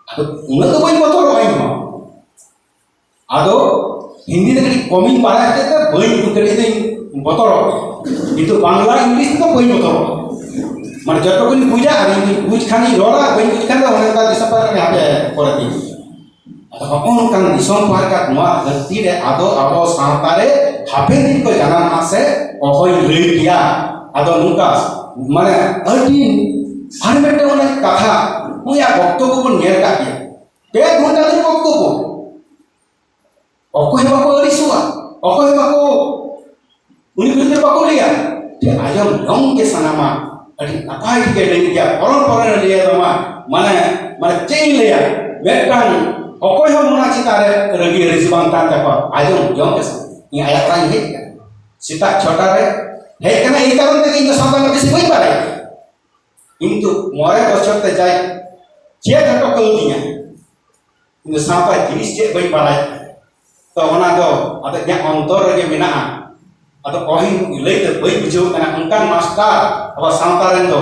ᱟᱫᱚ ᱩᱱᱟᱹᱜ ᱫᱚ ᱵᱟᱹᱧ ᱵᱚᱛᱚᱨᱚᱜᱼᱟ ᱤᱧ ᱦᱚᱸ᱾ ᱟᱫᱚ ᱦᱤᱱᱫᱤ ᱛᱮ ᱠᱟᱹᱴᱤᱡ ᱠᱚᱢᱤᱧ ᱵᱟᱲᱟᱭ ᱦᱚᱛᱮᱡ ᱛᱮ ᱵᱟᱹᱧ ᱩᱛᱟᱹᱨ ᱤᱧ ᱵᱚᱛᱚᱨᱚᱜ ᱜᱮᱭᱟ᱾ ᱠᱤᱱᱛᱩ ᱵᱟᱝᱞᱟ ᱤᱝᱞᱤᱥ ᱛᱮᱫᱚ ᱵᱟᱹᱧ ᱵᱚᱛᱚᱨᱚᱜᱼᱟ᱾ ᱢᱟᱱᱮ ᱡᱚᱛᱚ ᱠᱚᱧ ᱵᱩᱡᱟ, ᱟᱨ ᱤᱧ ᱵᱩᱡᱽ ᱠᱷᱟᱱᱤᱧ ᱨᱚᱲᱟ, ᱵᱟᱹᱧ ᱵᱩᱡᱽ ᱠᱷᱟᱱ ᱫᱚ ᱚᱱᱮ ᱚᱱᱠᱟ ᱫᱤᱥᱚᱢ ᱯᱟᱨᱜᱟᱱᱟ ᱦᱟᱯᱮ ᱯᱚᱨᱮ ᱛᱤᱧ᱾ ᱟᱫᱚ ᱦᱚᱸᱜᱼᱚ ᱱᱚᱝᱠᱟᱱ ᱫᱤᱥᱚᱢ ᱯᱟᱨᱜᱟᱱᱟ ᱱᱚᱣᱟ ᱫᱷᱟᱹᱨᱛᱤ ᱨᱮ ᱟᱫᱚ ᱟᱵᱚ ᱥᱟᱶᱛᱟ ᱨᱮ ᱦᱟᱯᱮᱱ ᱫᱤᱱ ᱠᱚ ᱡᱟᱱᱟᱢᱚᱜᱼᱟ ᱥᱮ ᱚᱦᱚᱧ ᱞᱟᱹᱭ ᱠᱮᱭᱟ᱾ ᱟᱫᱚ ᱱᱚᱝᱠᱟ ᱢᱟᱱᱮ ᱟᱹᱰᱤ ᱟᱨ ᱢᱤᱫᱴᱟᱝ ᱚᱱᱮ ᱠᱟᱛᱷᱟ, ᱩᱱᱤᱭᱟᱜ ᱵᱚᱠᱛᱚᱵᱵᱚ ᱵᱚᱱ ᱧᱮᱞ ᱠᱟᱜ ᱜᱮᱭᱟ᱾ ᱯᱮ ᱜᱷᱚᱱᱴᱟ ᱫᱷᱚᱨᱮ ᱵᱚᱠᱛᱚᱵᱵᱚ, ᱚᱠᱚᱭ ᱦᱚᱸ ᱵᱟᱠᱚ ᱟᱹᱲᱤᱥᱚᱜᱼᱟ, ᱚᱠᱚᱭ ᱦᱚᱸ ᱵᱟᱠᱚ ᱩᱱᱤ ᱵᱤᱨᱩᱫᱷ ᱨᱮ ᱵᱟᱠᱚ ᱞᱟᱹᱭᱟ᱾ ᱡᱮ ᱟᱸᱡᱚᱢ ᱡᱚᱝ ᱜᱮ ᱥᱟᱱᱟᱢᱟ᱾ ᱟᱹᱰᱤ ᱱᱟᱯᱟᱭ ᱜᱮ ᱞᱟᱹᱭ ᱜᱮᱭᱟ, ᱯᱚᱨᱚᱢ ᱯᱚᱨᱚᱢ ᱞᱟᱹᱭᱟ ᱛᱟᱢᱟ᱾ ᱢᱟᱱᱮ ᱢᱟᱱᱮ ᱪᱮᱫ ᱤᱧ ᱞᱟᱹᱭᱟ, ᱢᱤᱫᱴᱟᱝ ᱚᱠᱚᱭ ᱦᱚᱸ ᱚᱱᱟ ᱪᱮᱛᱟᱱ ᱨᱮ ᱨᱟᱹᱜᱤ ᱨᱟᱹᱡᱤ ᱵᱟᱝ ᱛᱟᱦᱮᱱ ᱛᱟᱠᱚᱣᱟ᱾ ᱟᱸᱡᱚᱢ ᱡᱚᱝ ᱜᱮ ᱥᱟᱱᱟᱢᱟ᱾ ᱤᱧ ᱟᱭᱟᱜ ᱚᱲᱟᱜ ᱤᱧ ᱦᱮᱡ ᱟᱠᱟᱱᱟ, ᱥᱮᱛᱟᱜ ᱪᱷᱚᱴᱟ ᱨᱮ ᱦᱮᱡ ᱟᱠᱟᱱᱟ᱾ ᱮᱭ ᱠᱟᱨᱚᱱ ᱛᱮᱜᱮ ᱤᱧ ᱫᱚ ᱥᱟᱶᱛᱟ ᱨᱮᱱᱟᱜ ᱵᱮᱥᱤ ᱵᱟᱹᱧ ᱵᱟᱲᱟᱭᱟ᱾ ᱠᱤᱱᱛᱩ ᱢᱚᱬᱮ ᱵᱚᱪᱷᱚᱨ ᱛᱮ ᱡᱟᱭ ᱪᱮᱫ ᱦᱚᱴᱚ ᱠᱟᱹᱣᱫᱤᱧᱟ, ᱤᱧ ᱫᱚ ᱥᱟᱶᱛᱟ ᱡᱤᱱᱤᱥ ᱪᱮᱫ ᱵᱟᱹᱧ ᱵᱟᱲᱟᱭ᱾ ᱛᱚ ᱚᱱᱟ ᱫᱚ ᱟᱫᱚ ᱤᱧᱟᱹᱜ ᱚᱱᱛᱚᱨ ᱨᱮᱜᱮ ᱢᱮᱱᱟᱜᱼᱟ᱾ ᱟᱫᱚ ᱚᱦᱤᱧ ᱞᱟᱹᱭ ᱛᱮ ᱵᱟᱹᱧ ᱵᱩᱡᱷᱟᱹᱣ ᱠᱟᱱᱟ᱾ ᱚᱱᱠᱟᱱ ᱢᱟᱥᱴᱟᱨ ᱟᱵᱚ ᱥᱟᱶᱛᱟ ᱨᱮᱱ ᱫᱚ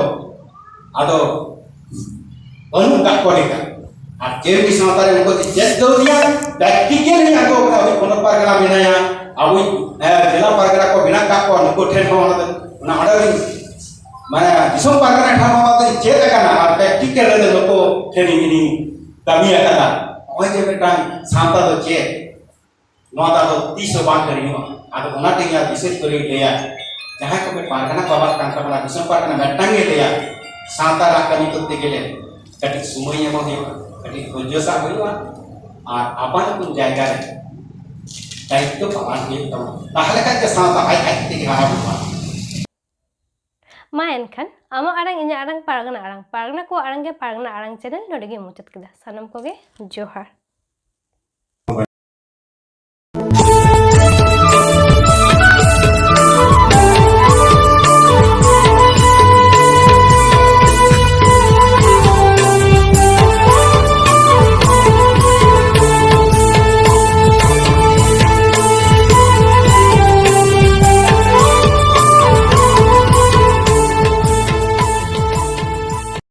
ᱟᱫᱚ ᱵᱟᱹᱱᱩᱜ ᱠᱟᱜ ᱠᱚ ᱞᱮᱠᱟ᱾ ᱟᱨ ᱡᱮ ᱩᱱᱤ ᱥᱟᱶᱛᱟ ᱨᱮ ᱩᱱᱠᱩ ᱪᱮᱫ ᱫᱚ ᱩᱱᱤᱭᱟᱜ ᱯᱨᱮᱠᱴᱤᱠᱮᱞ ᱤᱧ ᱟᱬᱜᱚ ᱠᱟᱫᱟ᱾ ᱟᱵᱚ ᱯᱚᱱᱚᱛ ᱯᱟᱨᱜᱟᱱᱟ ᱢᱮᱱᱟᱭᱟ, ᱟᱵᱚ ᱡᱮᱞᱟ ᱯᱟᱨᱜᱟᱱᱟ ᱠᱚ ᱢᱮᱱᱟᱜ ᱠᱟᱜ ᱠᱚᱣᱟ, ᱱᱩᱠᱩ ᱴᱷᱮᱱ ᱦᱚᱸ ᱚᱱᱟ ᱫᱚ, ᱚᱱᱟ ᱚᱸᱰᱮ ᱫᱚᱧ ᱢᱟᱱᱮ ᱫᱤᱥᱚᱢ ᱯᱟᱨᱜᱟᱱᱟ ᱴᱷᱟᱶ ᱦᱚᱸ ᱚᱱᱟ ᱫᱚᱧ ᱪᱮᱫ ᱟᱠᱟᱱᱟ᱾ ᱟᱨ ᱯᱨᱮᱠᱴᱤᱠᱮᱞ ᱨᱮ ᱱᱩᱠᱩ ᱴᱷᱮᱱ ᱤᱧ ᱠᱟᱹᱢᱤ ᱟᱠᱟᱫᱟ᱾ ᱱᱚᱜᱼᱚᱭ ᱡᱮ ᱢᱤᱫᱴᱟᱝ ᱥᱟᱶᱛᱟ ᱫᱚ ᱪᱮᱫ, ᱱᱚᱣᱟ ᱫᱚ ᱟᱫᱚ ᱛᱤᱥ ᱦᱚᱸ ᱵᱟᱝ ᱦᱤᱲᱤᱧᱚᱜᱼᱟ᱾ ᱟᱫᱚ ᱚᱱᱟᱛᱮ ᱤᱧ ᱵᱤᱥᱮᱥ ᱠᱚᱨᱮᱧ ᱞᱟᱹᱭᱟ, ᱡᱟᱦᱟᱸᱭ ᱠᱚ ᱯᱟᱨᱜᱟᱱᱟ ᱵᱟᱵᱟ ᱠᱟᱱ ᱛᱟᱵᱚᱱᱟ, ᱫᱤᱥᱚᱢ ᱯᱟᱨᱜᱟᱱᱟ ᱢᱤᱫᱴᱟᱝ ᱜᱮ ᱞᱟᱹᱭᱟ, ᱥᱟᱶᱛᱟ ᱨᱮᱱᱟᱜ ᱠᱟᱹᱢᱤ ᱠᱚᱨᱛᱮ ᱜᱮᱞᱮ ᱠᱟᱹᱴᱤᱡ ᱥᱚᱢᱚᱭ ᱮᱢᱚᱜ ᱦᱩᱭᱩᱜᱼᱟ, ᱠᱟᱹᱴᱤᱡ ᱫᱷᱳᱨᱡᱚ ᱥᱟᱵ ᱦᱩᱭᱩᱜᱼᱟ, ᱟᱨ ᱟᱯᱟᱱ ᱟᱹᱯᱤᱱ ᱡᱟᱭᱜᱟ ᱨᱮ ᱫᱟᱭᱤᱛᱛᱚ ᱯᱟᱞᱚᱱ ᱦᱩᱭᱩᱜ ᱛᱟᱵᱚᱱᱟ᱾ ᱛᱟᱦᱞᱮ ᱠᱷᱟᱱ ᱜᱮ ᱥᱟᱶᱛᱟ ᱟᱡ ᱟᱡ ᱛᱮᱜᱮ ᱦᱟᱨᱟ ᱵᱩᱨᱩᱜᱼᱟ᱾ ᱢᱟ ᱮᱱᱠᱷᱟᱱ ᱟᱢᱟᱜ ᱟᱲᱟᱝ, ᱤᱧᱟᱹᱜ ᱟᱲᱟᱝ, ᱯᱟᱨᱜᱟᱱᱟ ᱟᱲᱟᱝ, ᱯᱟᱨᱜᱟᱱᱟ ᱠᱚᱣᱟᱜ ᱟᱲᱟᱝ ᱜᱮ ᱯᱟᱨᱜᱟᱱᱟ ᱟᱲᱟᱝ ᱪᱮᱱᱮᱞ ᱱᱚᱰᱮ ᱜᱮ ᱢᱩᱪᱟᱹᱫ ᱠᱮᱫᱟ᱾ ᱥᱟᱱᱟᱢ ᱠᱚᱜᱮ ᱡᱚᱦᱟᱨ᱾